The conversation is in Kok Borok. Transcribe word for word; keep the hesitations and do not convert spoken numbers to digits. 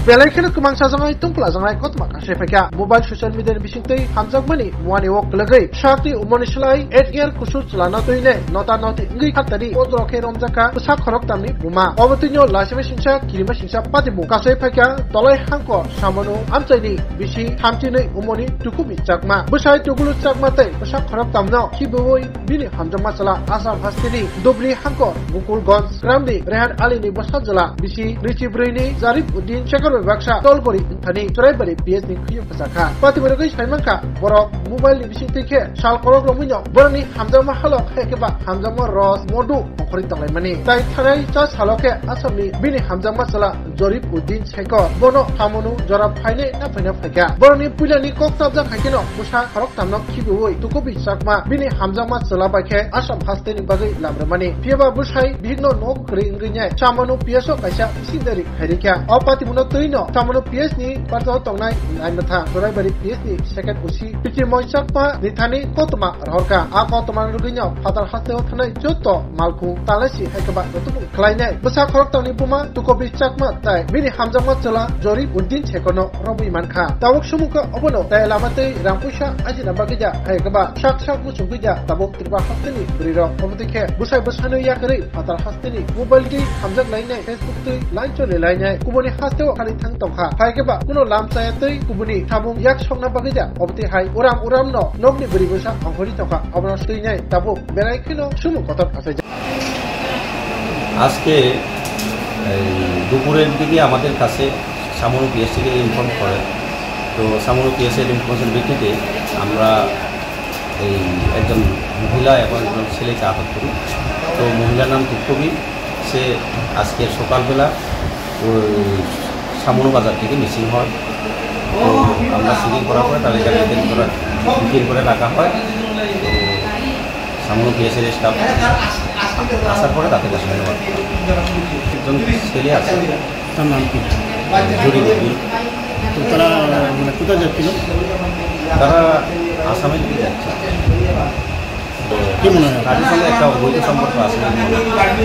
Belai kheno kwmang chajaknai tungpla jaknai kothoma kasai phaikha. Mobile social media ni bisingtwi hamjakmani muani o kwlwgwi sakni umani slai eight year kusur chwlano twinai nota noti wngwi khatani podro khe romjakha bwsa khoroktamni buma. Obo twino laisima singsa kirima singsa patibu kasai phaikha Dolai Hangkor Samano amchaini bisi thamchinwi umoni Tukubi Chakma. Bwsai Tugulu Chakma tei bwsa khoroktamno khibiwi bini hamjakma chwla Assam hasteni Dubli Hangkor Gokulganj gramni Rehan Alini bwsa jwla bisi nwichi brwini Jarif Uddin Shekhar bai baksa Tolgori wngthani Churaibari P S ni khuyung kwchakha. Patimurogwi saimankha borok mobile ni bisingtwi khe sal korok romwino borokni hamjakma halok hai khe ba hamjakma ros modu ongkhorwi tonglaimani. Tai thanai cha salo khe Assamni bini hamjakma chwla Jarif Uddin Shekhar bono Samano jora phainai na phaina phaikha. Borokni puilani kok chapjak hai kheno bwsa khoroktamno khibiwi Tukubi Chakma bini hamjakma chwla bai khe Assam hasteni bagwi lamrwmani. Phiyaba bwsai bihikno nok kwrwi wngwi nai Samano P S o kaisa missionary khairikha. O patimuno twino Samano P S ni barjao tongnai naimwthang Churaibari P S ni second O C Pichimoi Chakma ni thani kothoma rohorkha. A kothoma rwgwino phatar hasteo thanai joto malkhung talaisi hai khe ba rotumu khlainai. Bwsa khoroktamni buma Tukubi Chakma tai bini hamjakma chwla Jarif Uddin Shekharno romwi mankha. Tabuk sumukha obono tai lama tei rang puisa ajina bagwi ja hai khe ba sak sak muchungwi ja tabuk Tripura hasteni bwrwirok. Omo twi khe bwsai bwsano yakarwi phatar hasteni mobile twi hamjak lainai, Facebook twi line choli lainai, kubuni hasteo khali thang tongkha. Hai khe ba kuno lam chaya twi kubuni samung yak sokna bagwi ja. Omo twi hai uram uramno nokni bwrwi bwsa ongkhorwi tongkha. Obono swinai tabuk belai kheno sumung kotor achaijak. আজকে এই দুপুরের দিকে আমাদের কাছে সামনো পিএস থেকে ইনফর্ম করে। তো সামনো পিএসের ইনফরমেশন ভিত্তিতে আমরা এই একজন মহিলা এবং একজন ছেলেকে আটক করি। তো মহিলার নাম তুক্কবি। সে আজকে সকালবেলা ওই সামনো বাজার থেকে মিসিং হয়। তো আমরা সিজিং করার পরে তাদের গাড়ি ডিটেন করা, ডিটেন করে রাখা হয়। তো সামনো পিএসের স্টাফ আসার পরে তাদের কাছে নেওয়া হয়। একজন ছেলে আছে। তার নাম কি? জুরি বিবি। তো তারা মানে কোথায় যাচ্ছিল? তারা আসামের দিকে যাচ্ছে। তো কি মনে হয়? তাদের সঙ্গে একটা অবৈধ সম্পর্ক আছে বলে মনে হয়।